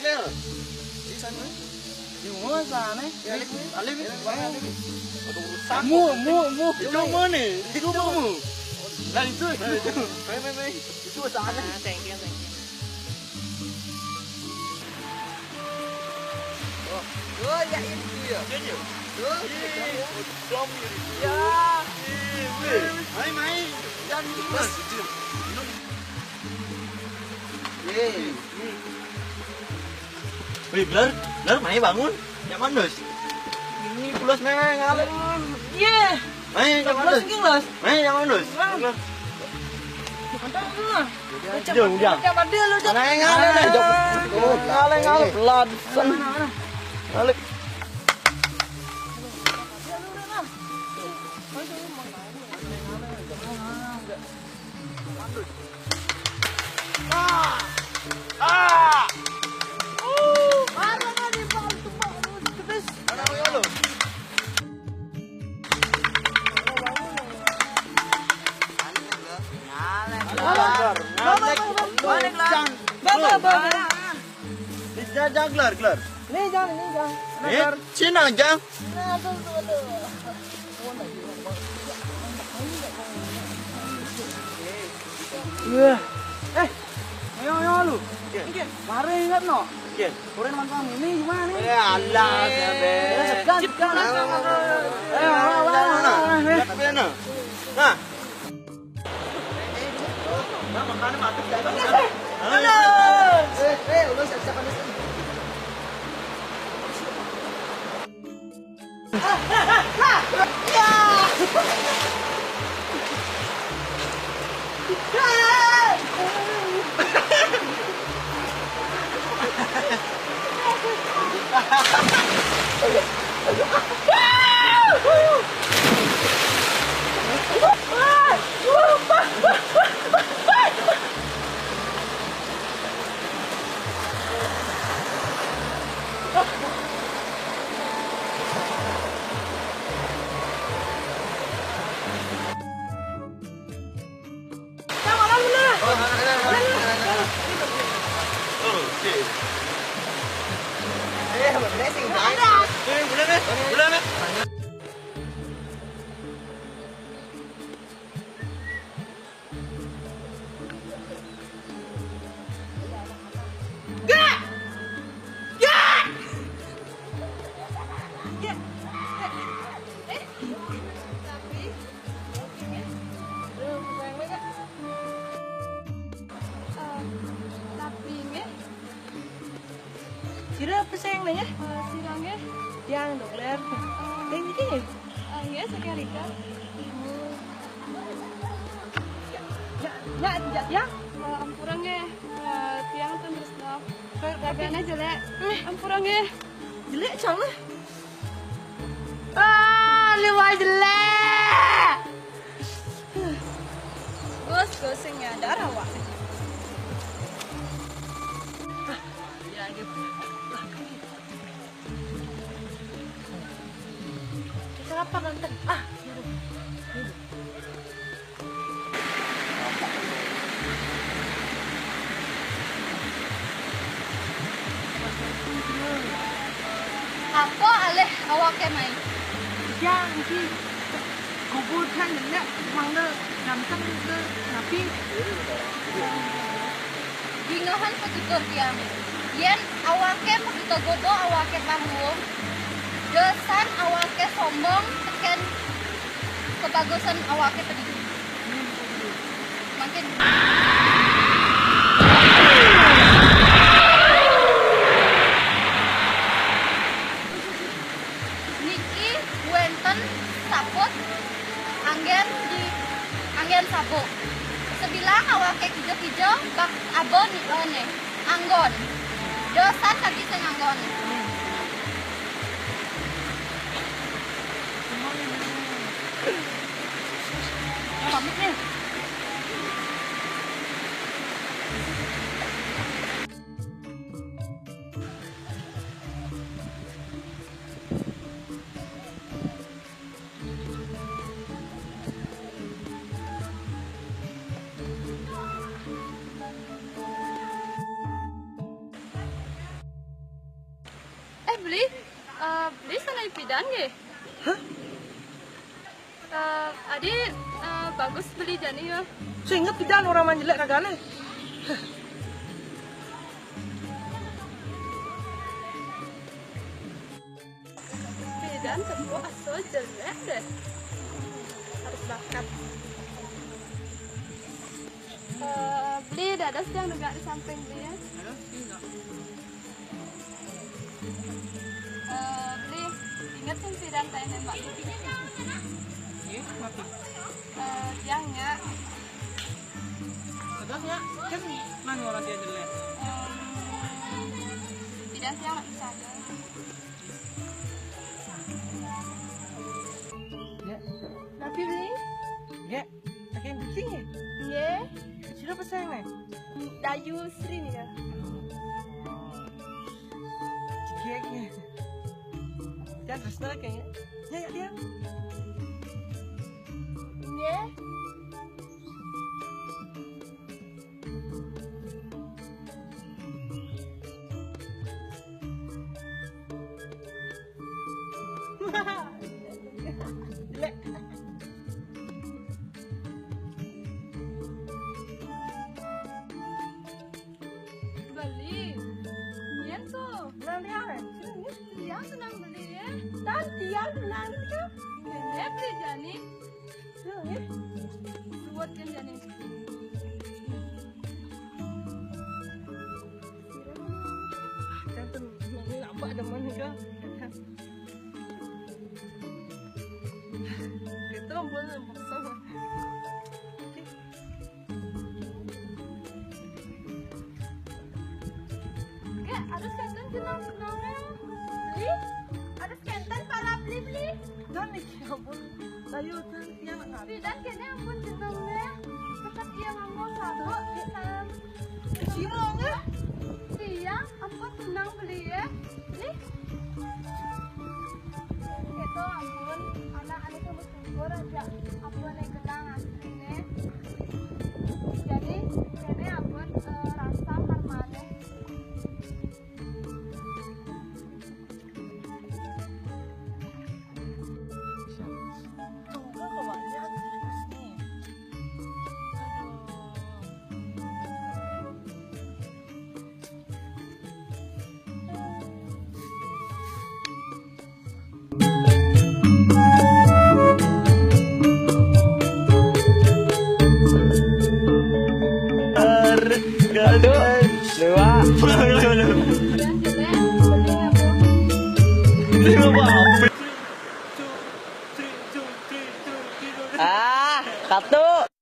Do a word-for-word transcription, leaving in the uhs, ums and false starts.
Di sana. Di mana sana? Ya, Alif, Alif, Alif. Ada urusan. Mu, mu, mu. Itu mana? Itu mu. Nah, itu. Nah, itu. Main, main, main. Itu sana. Ah, thank you, thank you. Oh, oh, ya itu ya. Iya, iya. Oh, iya, iya. Dom gitu. Ya. Iya, weh. Main, main. Jangan gitu, Mas. Iya. Wih, Blar, Blar, main bangun. Yang mana, Nus? Ini pulas, main, main, ngalir. Iya. Main, yang mana, Nus? Main, yang mana, Nus? Mantap, Nus. Jauh, jauh. Yang mana lu, Jok? Ngalir, ngalir, Jok. Tuh, ngalir, ngalir. Pelan, sen. Ngalir. Ah! Ah! Uh! Mana tadi, Pak? Tembak lu, pedes. Mana lu? Balik, balik, balik. Balik, balik, balik. Balik. Bisa, jangan keluar, keluar. Ini jangan, ini jangan. Eh, sini, jangan. Nah, tuh, tuh, tuh. Wah. Eh, ayo, ayo lu. Oke. Mari ingat no. Oke. Kurang mantan ini gimana nih? Ya Allah, sampai. Segan, segan. Eh, wah, wah, wah, wah, eh. Nah. Tapi, eh, tapi nggih. Sira pesengne nggih? Eh, sira nggih. Tiang dokter. Ning iki nggih? Eh, nggih, saking Rika. Ya, ya, ya, ya. Eh, ampura nggih. Eh, tiang ten tresna. Ragane jelek. Ampura nggih. Jelek soalnya. Ah, liwat jelek. Gus, Gus sing nyadar awak. Kita apa, Tante? Ah, ya udah. Apa alih awake mai? Ya, iki gubur kan jelek, mangga gampang ke napi. Bingahan petutur tiang. Yen awake makita gobo awake panggung, desan awake sombong teken kebagusan awake pedidi. Mangkin niki wenten saput anggen di anggen sabuk. Sebilang awake kija-kija bak aba ni one anggon. Dosan kaki sing anggon. Pamit nih. Pidan nggih? Hah? Eh, adi, eh, bagus beli jani ya. Seinget pidan orang manjelek kagak nih. Pidan tepuk aso jelek deh. Harus bakat. Eh, beli dados yang negak di samping beli ya. Eh, beli inget sing pidan tanya nembak gitu. Iya, kenapa? Eh, yang ya. Terus ya, kan mana orang dia jelek? Eh, pidan sih yang bisa aja. Ya. Tapi beli? Ya, pakai kucing ya? Iya. Sudah pesan nih? Dayu Sri nih ya. Cekek nih. Dan terus lagi ya. Ya, ya, dia. Iya. Jelek. Beli. Iya tuh. Nang dia, eh? Iya, senang beli ya. Dan dia senang itu. Iya, beli jani. Iya, ya. Buat kan jani. Jangan nampak demen ke. Itu boleh maksa. Oke, ada sekalian kenal kenalnya. Beli? Ada sekalian para beli-beli. Dan nih, ya ampun. Ayo, tuh, ya, nggak. Pidan kene ampun jenenge. Tetep iya nganggo sabuk, pisan. Sira nggih. Iya, ampun senang beli ya. Beli. Itu ampun, anak ane tuh syukur aja. Ampun yang gelang asline. Jadi, kene ampun, eh, rasa permane. Satu, dua, ah, satu.